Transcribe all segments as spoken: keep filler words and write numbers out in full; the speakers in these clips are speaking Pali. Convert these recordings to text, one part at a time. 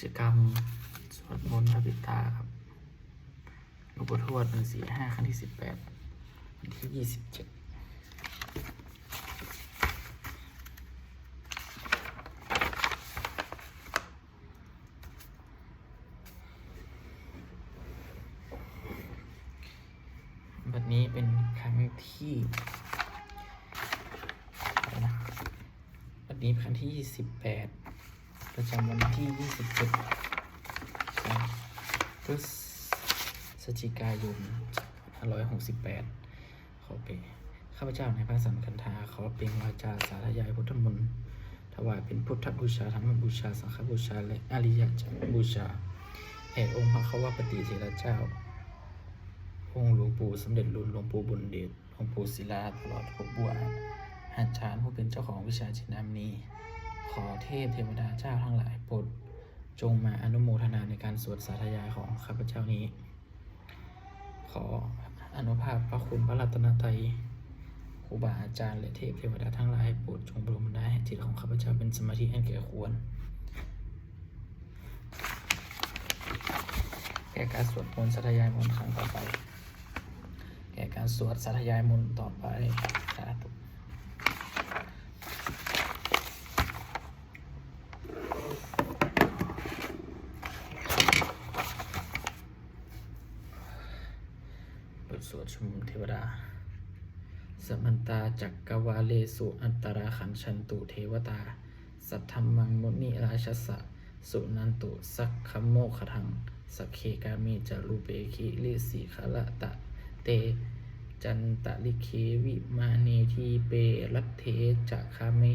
กิจกรรมสวดมนต์พระปิดตาครับ หลวงปู่ทวด หนึ่งสี่ห้า ครั้งที่สิบแปด วันที่ยี่สิบเจ็ด บัดนี้เป็นครั้งที่ อะไรนะ บัดนี้ครั้งที่ยี่สิบแปด ประจำวันที่ยี่สิบเจ็ด พฤศจิกายน ห้าร้อยหกสิบแปด ขอเปล่ง ข้าพเจ้า นายพระสันคันธา ขอเปล่งวาจาสาธยายพุทธมนต์ ถวายเป็นพุทธบูชา ธรรมบูชา สังฆบูชา และอริยบูชา แด่องค์พระคัมภีร์เถระเจ้า องค์หลวงปู่สมเด็จลุน หลวงปู่บุญเดช หลวงปู่ศิลา ตลอดครอบครัวอาจารย์ผู้เป็นเจ้าของวิชาจินดามณี ขอเทพเทวดาเจ้าทั้งหลายโปรดจงมาอนุโมทนาในการสวดสาธยายของข้าพเจ้านี้ ขออานุภาพพระคุณพระรัตนตรัย ครูบาอาจารย์และเทพเทวดาทั้งหลายโปรดจงบันดาลให้จิตของข้าพเจ้าเป็นสมาธิอันแก่ควร แก่การสวดมนต์สาธยายมนต์ครั้งต่อไป แก่การสวดสาธยายมนต์ต่อไป สาธุ บทสวดชุมนุมเทวดา Samantā cakkavāḷesu atrāgacchantu devatā, saddhammaṃ munirājassa suṇantu saggamokkhadaṃ. Sagge kāme ca rūpe girisikharataṭe cantalikkhe vimāne, dīpe raṭṭhe ca gāme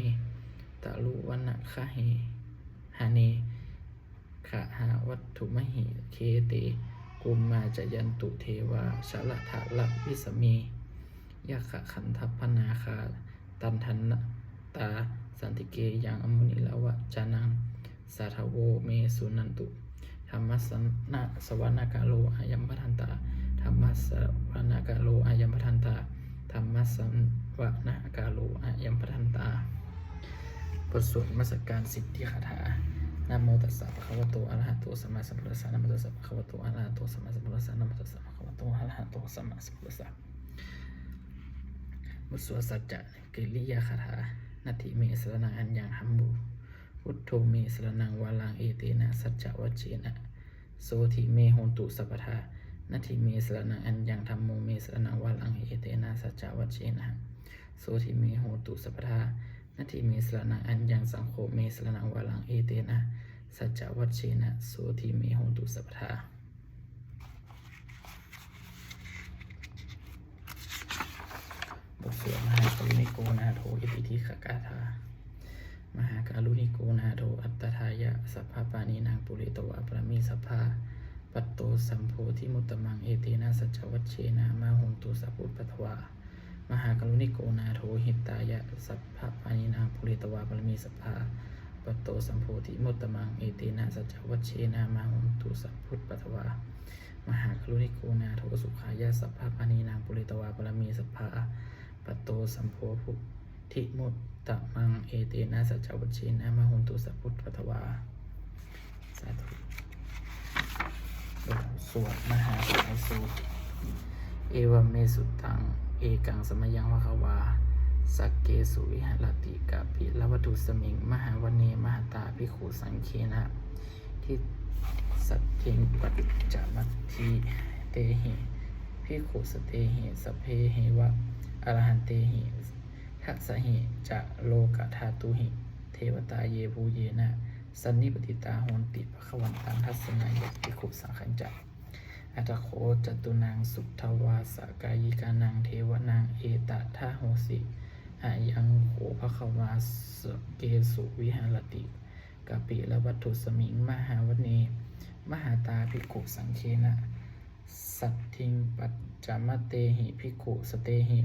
taruvanagahane gahavatthumanihare, khette bhummā cāyantu devā jalathalavisame yakkhagandhabbanāgā, tiṭṭhantā santike yaṃ munivaravacanaṃ sādhavo me suṇantu. Dhammassavanakālo ayambhadantā. Dhammassavanakālo ayambhadantā. Dhammassavanakālo ayambhadantā. บทสวดนมัสการสิทธิคาถา Namo tassa bhagavato arahato sammāsambuddhassa. Namo tassa bhagavato arahato sammāsambuddhassa. Namo tassa bhagavato arahato sammāsambuddhassa. บทสวดสัจจกิริยาคาถา Natthi me saraṇaṃ aññaṃ, dhammo buddho me saraṇaṃ varaṃ, etena saccavajjena sotthi me hotu sabbadā. Natthi me saraṇaṃ aññaṃ, dhammo me saraṇaṃ varaṃ, etena saccavajjena sotthi me hotu sabbadā. Natthi me saraṇaṃ aññaṃ, saṅgho me saraṇaṃ varaṃ, etena saccavajjena sotthi me hotu sabbadā. บทสวดมหาการุณิโกนาโถ อิติปิฐกถา Mahākāruṇiko nātho, atthāya sabbapāṇinaṃ, pūretvā pāramī sabbā, patto sambodhimuttamaṃ, etena saccavajjena, mā hontu sabbupaddavā. Mahākāruṇiko nātho, hitāya sabbapāṇinaṃ, pūretvā pāramī sabbā, patto sambodhimuttamaṃ, etena saccavajjena, mā hontu sabbupaddavā. Mahākāruṇiko nātho, sukhāya sabbapāṇinaṃ, pūretvā pāramī sabbā, patto sambodhimuttamaṃ, etena saccavajjena, mā hontu sabbupaddavā. สาธุ บทสวดมหาสมัยสูตร Evaṃ me sutaṃ. Ekaṃ samayaṃ bhagavā sakkesu viharati kapilavatthusmiṃ mahāvane mahatā bhikkhusaṅghena saddhiṃ pañcamattehi bhikkhusatehi sabbeheva arahantehi, dasahi ca lokadhātūhi devatā yebhuyyena sannipatitā honti bhagavantaṃ dassanāya bhikkhusaṅghañca. Atha kho catunnaṃ suddhāvāsakāyikānaṃ devānaṃ etadahosi: Ayaṃ kho bhagavā sakkesu viharati kapilavatthusmiṃ mahāvane mahatā bhikkhusaṅghena saddhiṃ pañcamattehi bhikkhusatehi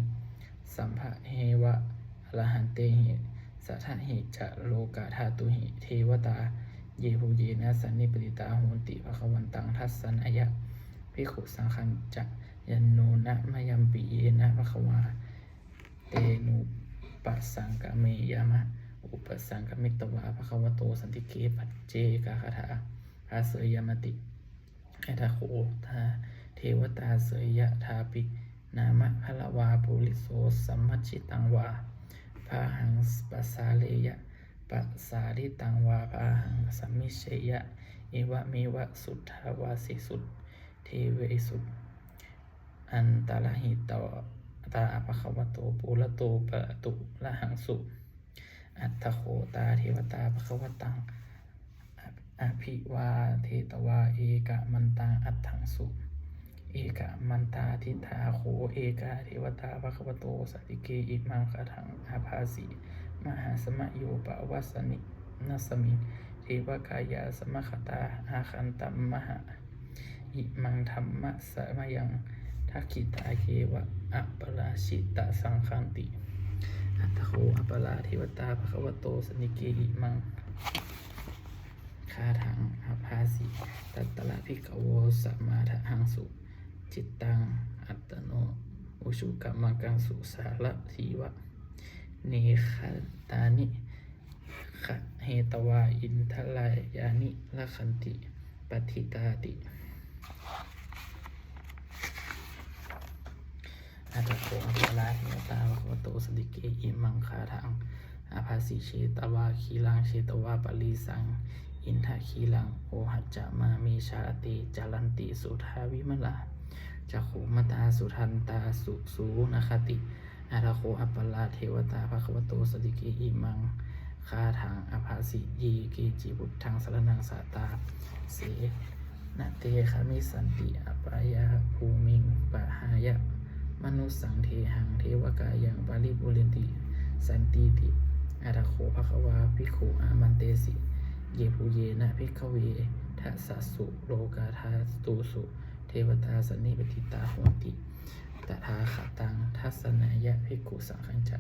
sabbeheva arahantehi, dasahi ca lokadhātūhi devatā yebhuyyena sannipatitā honti bhagavantaṃ dassanāya bhikkhusaṅghañca. Yannūna mayampi yena bhagavā tenupasaṅkameyyāma, upasaṅkamitvā bhagavato santike paccekagāthā seyyathāpi. Atha kho tā devatā seyyathāpi nāma balavā puriso sammiñjitaṃ vā bāhaṃ pasāreyya, pasāritaṃ vā bāhaṃ sammiñjeyya, evameva suddhāvāsesu devesu antarahitā bhagavato purato pāturahaṃsu. Atha kho tā devatā bhagavantaṃ abhivādetvā ekamantaṃ aṭṭhaṃsu. Ekamantaṃ ṭhitā kho ekā devatā bhagavato santike imaṃ gāthaṃ abhāsi: Mahāsamayo pavanasmiṃ, devakāyā samāgatā, āgatamha imaṃ dhammasamayaṃ, dakkhitāyeva aparājitasaṅghanti. Atha kho aparā devatā bhagavato santike imaṃ gāthaṃ abhāsi: Tatra bhikkhavo samādahaṃsu, cittaṃ attano ujukamakaṃsu, sārathīva nehaṃ taṇhaṅkahetvā, indrayāni rakkhanti paṇḍitāti. Atha kho aparā devatā bhagavato santike imaṃ gāthaṃ abhāsi: Chetvā khīlaṃ chetvā palighaṃ, indakhīlaṃ ohaccamanejā, te caranti suddhā vimalā, cakkhumatā sudantā susunāgāti. Atha kho aparā devatā bhagavato santike imaṃ gāthaṃ abhāsi: Ye keci buddhaṃ saraṇaṃ gatāse, na te gamissanti apāyabhūmiṃ, pahāya mānusaṃ dehaṃ, devakāyaṃ paripūressantīti. Atha kho bhagavā bhikkhū āmantesi: Yebhuyyena bhikkhave dasasu lokadhātūsu devatā sannipatitā honti tathāgataṃ dassanāya bhikkhusaṅghañca.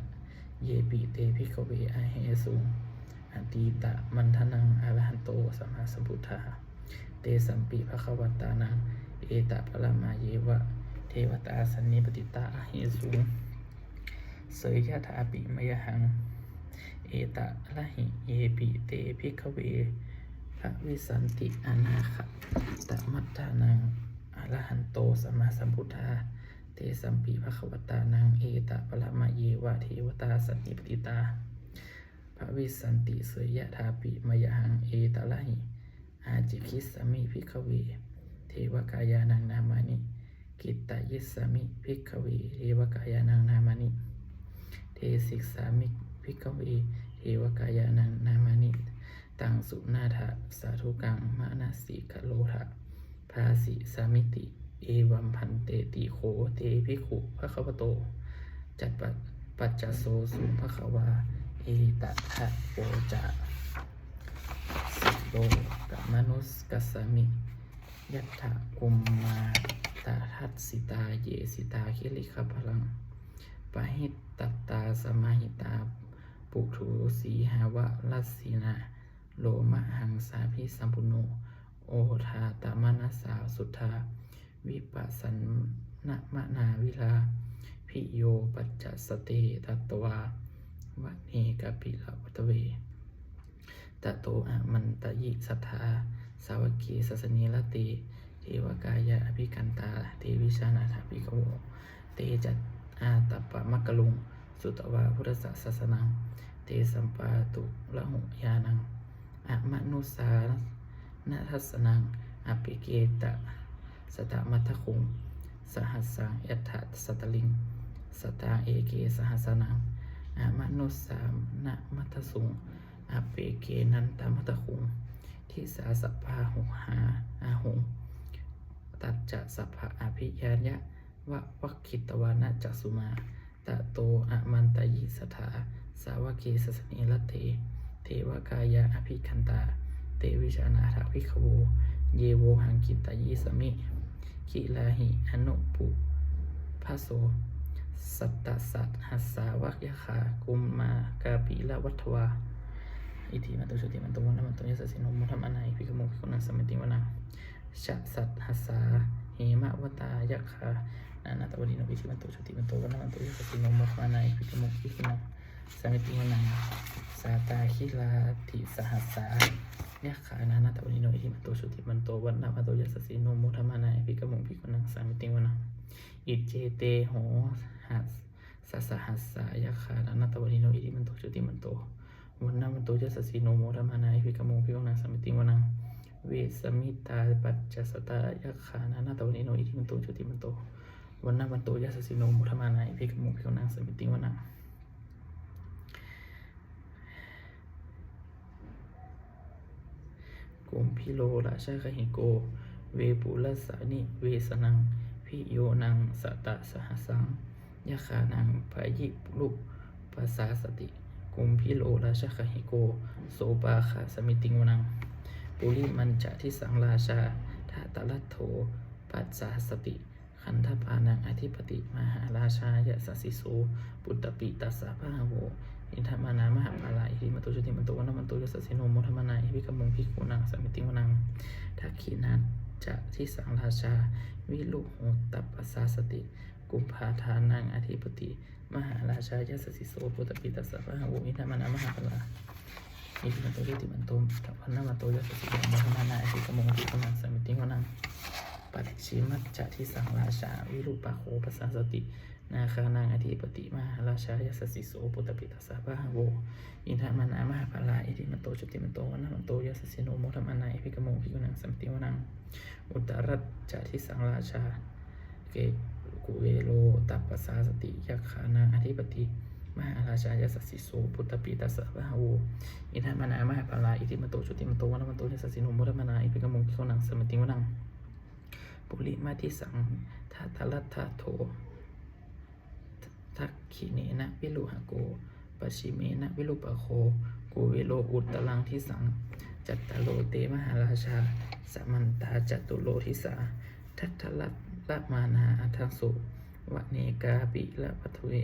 Yepi te bhikkhave ahesuṃ atītamaddhānaṃ arahanto sammāsambuddhā, tesampi bhagavantānaṃ etaparamāyeva devatā sannipatitā ahesuṃ, seyyathāpi mayhaṃ etarahi. Yepi te bhikkhave bhavissanti anāgatamaddhānaṃ arahanto sammāsambuddhā, tesampi bhagavantānaṃ etaparamāyeva devatā sannipatitā bhavissanti, seyyathāpi mayhaṃ etarahi. Ācikkhissāmi bhikkhave devakāyānaṃ nāmāni, kittayissāmi bhikkhave devakāyānaṃ nāmāni, desissāmi bhikkhave devakāyānaṃ nāmāni. Taṃ suṇātha sādhukaṃ manasikarotha bhāsissāmīti. Evaṃ bhanteti kho te bhikkhū bhagavato paccassosuṃ. Bhagavā etadavoca: Silokamanukassāmi, yattha bhummā tadassitā, ye sitā girigabbharaṃ, pahitattā samāhitā, puthū sīhāva rassina, lomahaṃsābhisambhuno, odātamanasā suddhā, vippasannamanāvilā. Bhiyyo pañcasate ñatvā, vane kāpilavatthave, tato āmantayi satthā, sāvake sāsane rate. Devakāyā abhikkantā, te vijānātha bhikkhavo. Te ca ātappamakaruṃ, sutvā buddhassa sāsanaṃ, tesampāturahu ñāṇaṃ, amanussāna dassanaṃ. Appeke satamaddakkhuṃ, sahassaṃ atha sattariṃ, sataṃ eke sahassānaṃ, amanussānamaddasuṃ. Appekenantamaddakkhuṃ, disā sabbā phuṭā ahuṃ, tañca sabbaṃ abhiññāya, vavakkhitvāna cakkhumā, tato āmantayi satthā, sāvake sāsane rate. Devakāyā abhikkantā, te vijānātha bhikkhavo, ye vohaṃ kittayissāmi, girāhi anupubbaso. Sattasahassā va yakkhā, bhummā kāpilavatthavā, iddhimanto jutimanto, vaṇṇavanto yasassino, modamānā abhikkāmuṃ, bhikkhūnaṃ samitiṃ vanaṃ. Chasahassā hemavatā, yakkhā nānattavaṇṇino, iddhimanto jutimanto, vaṇṇavanto yasassino, modamānā abhikkāmuṃ, bhikkhūnaṃ samitiṃ vanaṃ. Sātāgirā tisahassā, Yakkhā nānattavaṇṇino iddhimanto jutimanto vaṇṇavanto yasassino modamānā abhikkāmuṃ bhikkhūnaṃ samitiṃ vanaṃ. Iccete sahassā yakkhā nānattavaṇṇino iddhimanto jutimanto vaṇṇavanto yasassino modamānā abhikkāmuṃ bhikkhūnaṃ samitiṃ vanaṃ. Vessāmittā pañcasatā yakkhā nānattavaṇṇino iddhimanto jutimanto vaṇṇavanto yasassino modamānā abhikkāmuṃ bhikkhūnaṃ samitiṃ vanaṃ. Kumbhīro rājagahiko vepullassa nivesanaṃ bhiyyo naṃ satasahassaṃ yakkhānaṃ payirupāsasati. Kumbhīro rājagahiko sopāga samitiṃ vanaṃ. Purimañca disaṃ rājā dhataraṭṭho pasāsati. Gandhabbānaṃ ādhipati mahārājā yasassi so. Puttāpi tassa bahavo indanāmā mahabbalā iddhimanto jutimanto vaṇṇavanto yasassino modamānā abhikkāmuṃ bhikkhūnaṃ samitiṃ vanaṃ. Dakkhiṇañca disaṃ rājā virūḷho taṃ pasāsati. Kumbhaṇḍānaṃ ādhipati mahārājā yasassi so. Puttāpi tassa bahavo indanāmā mahabbalā iddhimanto jutimanto vaṇṇavanto yasassino modamānā abhikkāmuṃ bhikkhūnaṃ samitiṃ vanaṃ. Pacchimañca disaṃ rājā virūpakkho pasāsati. Nāgānaṃ ādhipati mahārājā yasassi so. Puttāpi tassa bahavo indanāmā mahabbalā iddhimanto jutimanto vaṇṇavanto yasassino modamānā abhikkāmuṃ bhikkhūnaṃ samitiṃ vanaṃ. Uttarañca disaṃ rājā ke kuvero taṃ pasāsati. Yakkhānaṃ ādhipati mahārājā yasassi so. Puttāpi tassa bahavo indanāmā mahabbalā iddhimanto jutimanto vaṇṇavanto yasassino modamānā abhikkāmuṃ bhikkhūnaṃ samitiṃ vanaṃ. Purimadisaṃ dhataraṭṭho dakkhiṇena virūḷhako pacchimena virūpakkho kuvero uttaraṃ disaṃ. Cattāro te mahārājā samantā caturo disā daddallamānā aṭṭhaṃsu vane kāpilavatthave.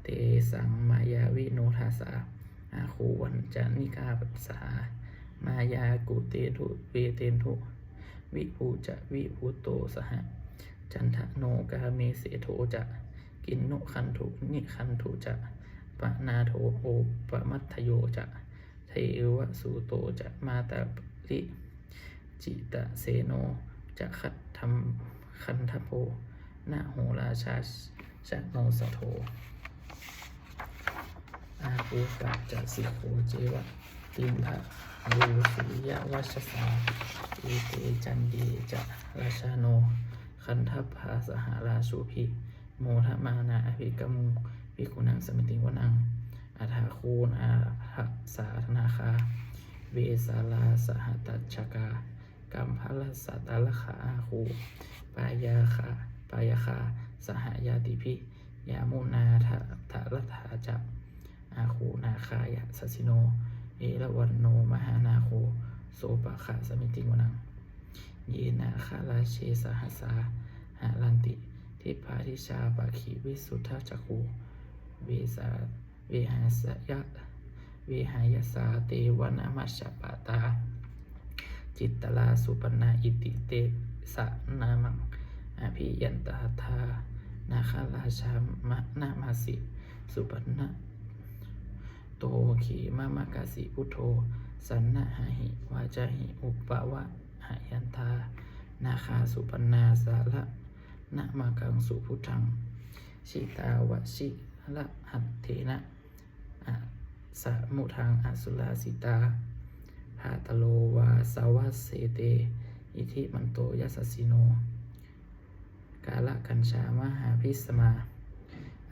Tesaṃ māyāvino dāsā āgū vañcanikā saṭhā māyā kuṭeṇḍu veṭeṇḍu viṭū ca viṭuṭo saha. Candano kāmesu seṭṭho ca kinnughaṇḍu nighaṇḍu ca panādo opamañño ca devasūto ca mātali citraseno ca gandhabbo naḷorājā janosabho. Āgū pañcasikho ceva timbarū suriyavaccasā ete caññe ca rājāno gandhabbā saha rājubhi modamānā abhikkāmuṃ bhikkhūnaṃ samitiṃ vanaṃ. Athāgū nābhasā nāgā vesālā sahatacchakā kambalassatarā āgū pāyāgā pāyāgā saha ñātibhi yāmunā dhataraṭṭhā ca. Āgū nāgā yasassino erāvaṇo mahānāgo sopāga samitiṃ vanaṃ. Ye nāgarāje sahasā haranti dibbā dijā pakkhi visuddhacakkhū vehāsayā vehāyasā te vanamajjhapattā citrā supaṇṇā iti tesa nāmaṃ. Abhayantadā nāgarājānamāsi supaṇṇato khemamakāsi buddho saṇhāhi vācāhi upavhayantā nāgā supaṇṇā saraṇamakaṃsu buddhaṃ. Jitā vajirahatthena samuddaṃ asurā sitā bhātaro vāsavassete iddhimanto yasassino. Kālakañjā mahābhismā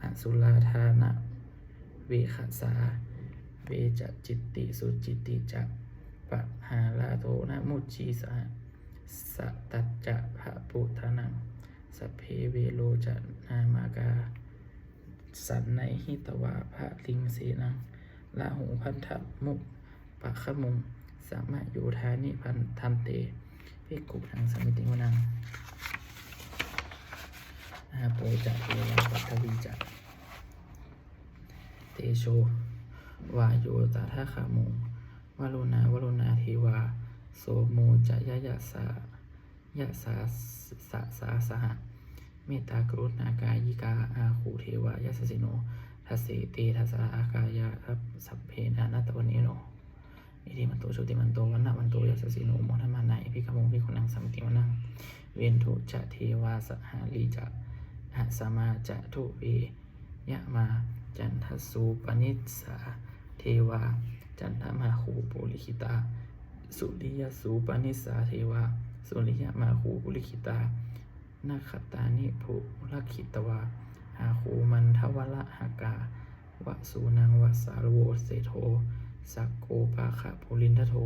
asurā dānaveghasā vepacitti sucitti ca pahārādo namucī saha. Satañca pavuttanaṃ sabbe verocanāmakā sannayhitvā baliṃ senaṃ rāhubhaddamupāgamuṃ samayodāni bhaddante bhikkhūnaṃ samitiṃ vanaṃ. Āpo ca devā pathavī ca tejo vāyo tadāgamuṃ varuṇā vāruṇā devā somo ca yasasā yasasā saha. Mettākaruṇākāyikā āgū devā yasassino dasete dasadhā kāyā sabbe nānattavaṇṇino. Iddhimanto jutimanto vaṇṇavanto yasassino modamānā abhikkāmuṃ bhikkhūnaṃ samitiṃ vanaṃ. Veṇḍū ca devā sahalī ca asamā ca duve yamā candassūpanisā devā candamāhū purakkhitā. Suriyassūpanisā devā suriyamāhū purakkhitā. Nakkhattāni purakkhitvā āhū mandavalāhakā. Vasūnaṃ vāsavo seṭṭho sakkopāga purindado.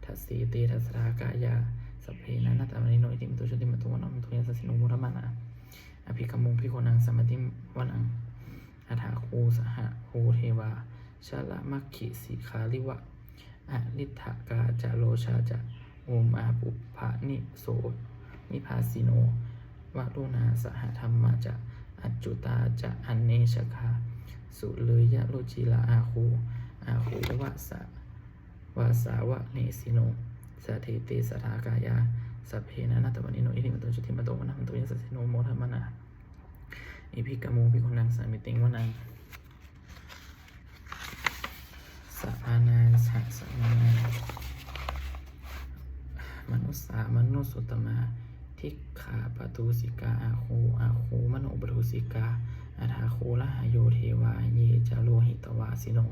Dasete dasadhā kāyā sabbe nānattavaṇṇino. Iddhimanto jutimanto vaṇṇavanto yasassino modamānā abhikkāmuṃ bhikkhūnaṃ samitiṃ vanaṃ. Athāhū sahabhū devā jalamaggisikhāriva. Ariṭṭhakā ca rojā ca ummāpupphanibhāsino. Varuṇā sahadhammā ca accutā ca anejakā. Sūleyyarucirā āhū āhū vasa vāsavanesino. Dasete dasadhā kāyā sabbe nānattavaṇṇino. Iddhimanto jutimanto vaṇṇavanto yasassino modamānā abhikkāmuṃ bhikkhūnaṃ samitiṃ vanaṃ. Samānā ca samānā manussā manusuttamā. Diggāpadūsikā āhū āhū manopadūsikā. Athāhū harayo devā ye ca lohitavāsino.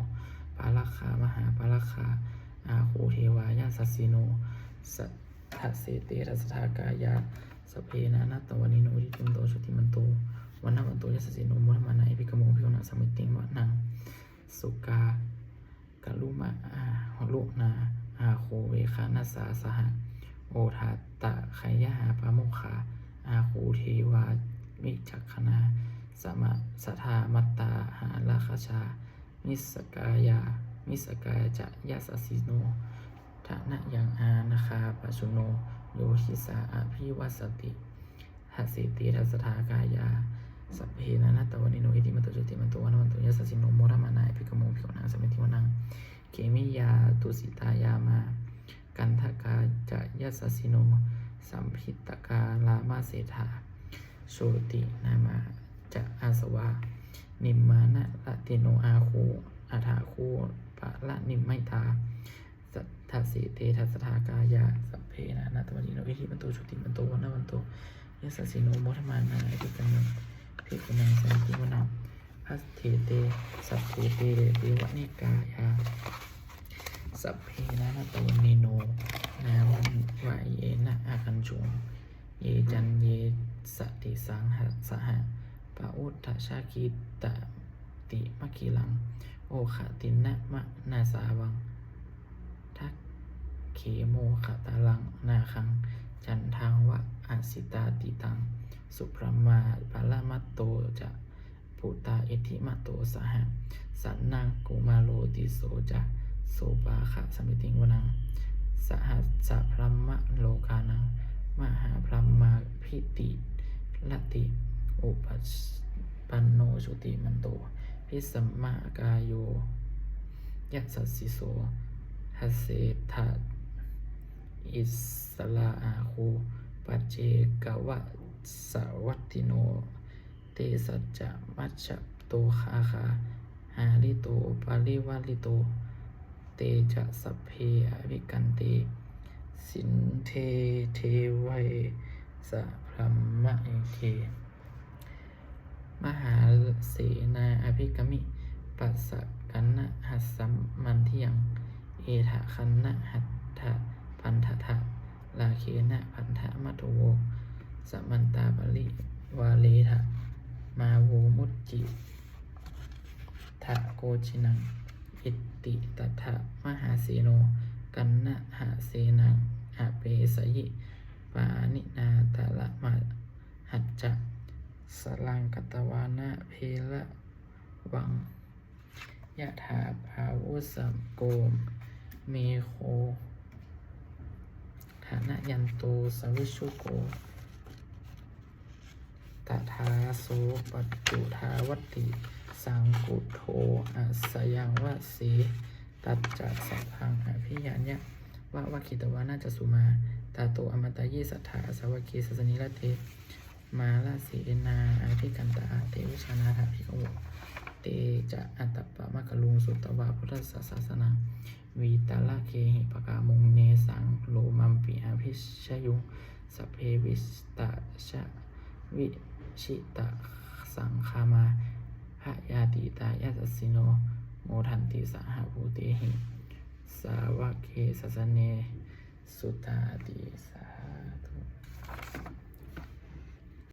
Pāragā mahāpāragā āhū devā yasassino. Dasete dasadhā kāyā sabbe nānattavaṇṇino. Iddhimanto jutimanto vaṇṇavanto yasassino modamānā abhikkāmuṃ bhikkhūnaṃ samitiṃ vanaṃ. Sukkā karumhā aruṇā āhū veghanasā saha. Odātagayhā pāmokkhā āhū devā vicakkhaṇā. Sadāmattā hāragajā missakā ca yasassino. Thanayaṃ ānāgā pajjunno yo disā abhivassati. Dasete dasadhā kāyā sabbe nānattavaṇṇino. Iddhimanto jutimanto vaṇṇavanto yasassino modamānā abhikkāmuṃ bhikkhūnaṃ samitiṃ vanaṃ. Khemiyā tusitā yāmā kaṭṭhakā ca yasassino. Lambitakā lāmaseṭṭhā jotināmā ca āsavā. Nimmānaratino āhū athāhū paranimmitā. Dasete dasadhā kāyā sabbe nānattavaṇṇino. Iddhimanto jutimanto vaṇṇavanto yasassino modamānā abhikkāmuṃ bhikkhūnaṃ samitiṃ vanaṃ. Bhaddante sattete devanikāyā sabbe nānattavaṇṇino. Nāmanvayena āgañchuṃ ye caññe sadisā saha. Pavutthajātimakhilaṃ oghatiṇṇamanāsavaṃ. Dakkhemoghataraṃ nāgaṃ candaṃva asitātitaṃ. Subrahmā paramatto ca puttā iddhimato saha. Sanaṅkumāro tisso ca sopāga samitiṃ vanaṃ. Sahassabrahmalokānaṃ mahābrahmābhitiṭṭhati. Upapanno jutimanto bhismākāyo yasassiso. Dasettha issarā āhū paccekavasavattino. Tesañca majjhato āgā hārito parivārito. Te ca sabbe abhikkante sinde deve sabrahmake. Mahāsenā abhikkāmi passa kaṇhassa mandiyaṃ. Etha gaṇhatha bandhatha rāgena bandhamatthu vo. Samantā parivāretha mā vo muñcittha koci naṃ. Iti tattha mahāseno kaṇhasenaṃ apesayi pāṇinā talamāhacca. Saraṃ katvāna bheravaṃ yathā pāvussako megho thanayanto savijjuko. Tadā so paccudāvatti saṅkuddho asayaṃvase. Tañca sabbaṃ abhiññāya vavakkhitvāna cakkhumā. Tato āmantayi satthā sāvake sāsane rate. Mārasenā abhikkantā te vijānātha bhikkhavo. te ca ātappamakaruṃ sutvā buddhassa sāsanaṃ. Vītarāgehi pakkāmuṃ nesaṃ lomampi iñjayuṃ. Sabbe vijitasaṅgāmā bhayātītā yasassino modanti saha bhūtehi sāvake sāsane sutāti. Sādhu.